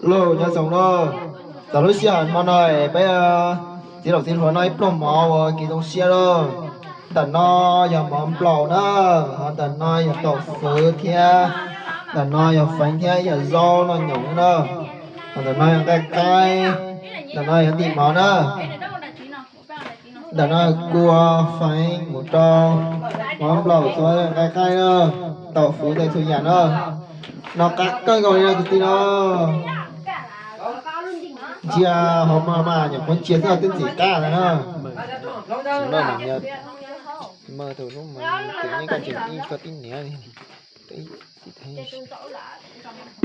Los nyob zoo na, txog lub sij hawm hmo no peb txiv laus txiv hluas noj ib pluag mov ua kev zoo siab lauj. Ntawm no yog mov nplaum na, ho ntawm no yog taum fwv thiab, ntawm no yog feev thiab yog zaub noj nyoos na, ho ntawm no yog nqaij qaib, ntawm no yog ntim mov na. Ntawm no kua feev mus rau mov nplaum txhua nqaij qaib na, taum fwv tej txhua yam na. No qab kawg nkaus li no kwv tij no. Ntsia hauv mas mas nyuam qhuav ntsia xwb twb ntxim qab ntag na.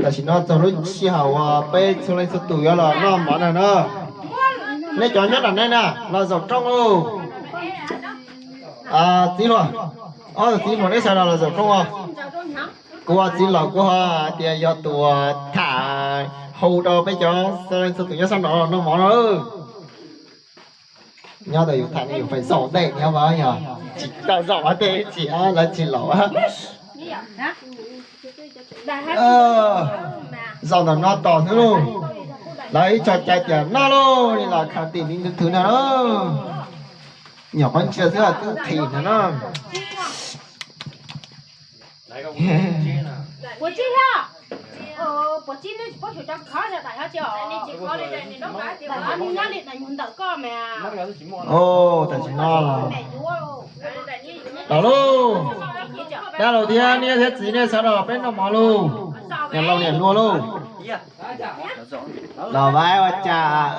Tam sim no txog lub sij hawm uas peb txhua leej txhua tus yuav los noj mov na no. Nej cov nyob nram nej na los zaum rooj lauj. Txiv hluas, ob txiv hluas neb sawv daws los zaum rooj os. Kuv ua txiv laus kuv ho hais tias yog tus uas tham hu rau peb cov txhua leej txhua tus nyob sab no los noj mov no. Nyob ntawm yus tham ne yus feem zaum ntej nyob mas yog tsis tau zaum tej tsis lawv tsis laus. Zaum ntawm no tos xwb lauj. Lawv ib txhia cai tias noj lauj li los khaws tim li nthwv no lauj. Nyuam qhuav ntsia xwb twb qhis ntag na. Tam sim no los lauj, dab laug thiab niam thiab txiv nej sawv daws los peb noj mov lauj. Niam laus niam hluas lauj. Los vaib ua cas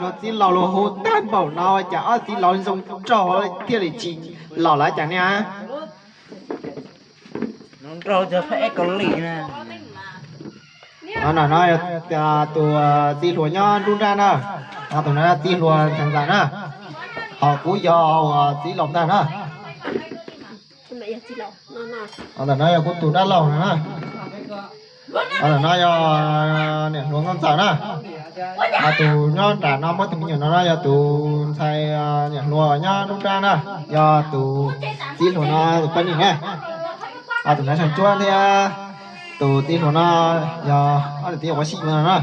luag txiv laus luag hu tag npaum no ua cas ob txiv laus zoo nraug thiaj li tsis los lawm cas ne. Ntawm no yog tus txiv hluas nyob nruab nrab na, tus no txiv hluas ntxhais ntxawm na, ho kuv yog txiv laus ntag na. Ntawm no yog kuv tus dab laug no na. Ntawm no yog niam hluas nkauj ntxawm na. Tus nyob nram no muab tus me nyuam no no yog tus ntxhais niam hluas nyob nruab nrab na, yog tus txiv hluas no tus poj niam na. Tus no tshav tsuab thiab, tus txiv hluas no yog ob niam txiv uas sib yuav no na.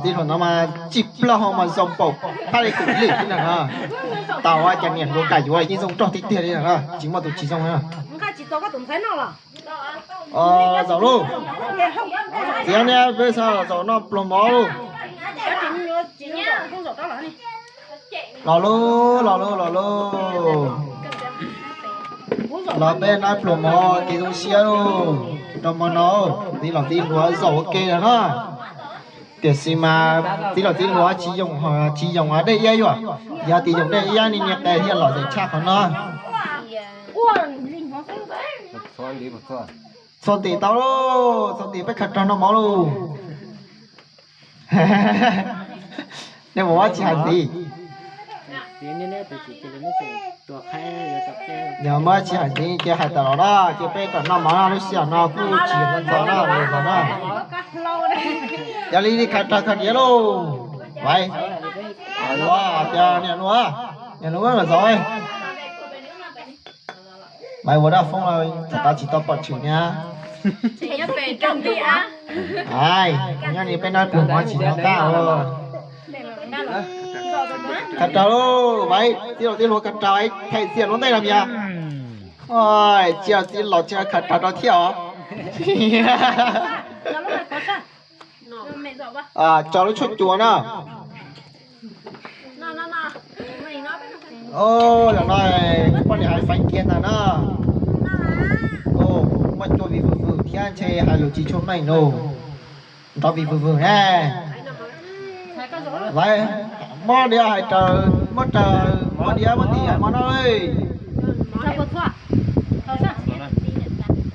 Txiv hluas no mas tsis plaub hau mas zoo npaum phaj li kum lwm li na. Tau ua cas niam hluas kam yuav yeej zoo nraug tiag tiag li na, tsis muaj tus tsis zoo na. Zaum lauj, txiv niam peb sawv daws zaum noj pluag mov lauj. Los lauj, los lauj, los lauj. Los peb noj pluag mov kev zoo siab lauj. Rau hmo no txiv laus txiv hluas zaum ua ke lawm na. Tiam sis mas txiv laus txiv hluas tsis yoog, tsis yoog dej iab yuav, yog tias yoog dej iab ni niag qe thiaj los zem tshaj qhov no. Txhuam ntim tau lauj, txhuam ntim peb khaws raug noj mov lauj. Nej mus ua tsis hais ntxiv. Yog muab tsis hais ntxiv ces hais tawm los na, ces peb kom noj mov no lub sij hawm no kuj tsis ntxov na, los na. Yog li khaws raug khaws diav lauj. Vaiv, ua tias niam hluas, niam hluas los zov. Vaiv ua dab foob los txog tav tsis tau pom tshwm niag. Ai, nyob ni peb noj pluag mov tsis noj qab os. Khaws raug lauj, Vaiv, txiv laus txiv hluas khaws raug, thaij txiaj lub ntej los yog. Txiv laus txiv hluas khaws raug rau thiab os. Tso lub tshuaj cua na. Zaum no poj niam hais feev kiag ntag na. Muaj cua vim vwm vwm thiab ntshe hais lus tsis tshua meej no. Nrov vim vwm vwm ne. Muab diav hais raws, muab raws, muab diav muab tim hais mov no li.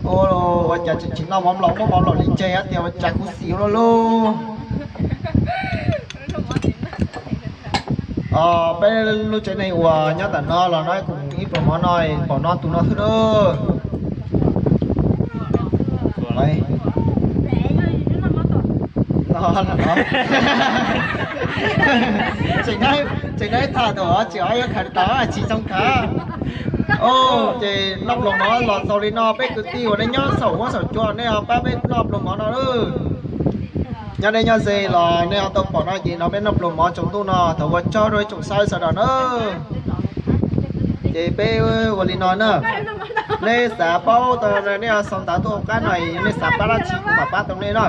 Ua cas tsis noj mov nplaum, muab mov nplaum li tseg tias ua cas khuv xim ua luaj lauj. Peb lub tsev neeg uas nyob ntawm no los no kuj mus ib pluag mov no, npaum no tus no xwb lauj. Tseem nab tham tus tsis ob yuav khaws raug tsis zoo khaws. Ces noj pluas mov los txaus li no, peb kwv tij uas nej nyob saum huab saum cua nej ho pab peb noj pluas mov no lawm. Nyob deb nyob ze los nej ho tau pom no ces no peb noj pluas mov tsaus ntuj no, thov ua tsaug rau ib tsoom saib sawv daws na. Ces peb ua li no na, nej xav paub tau nej ho sau ntawv tuaj hauv qab no, yog nej xav pab dab tsi kuv mam pab tau nej na.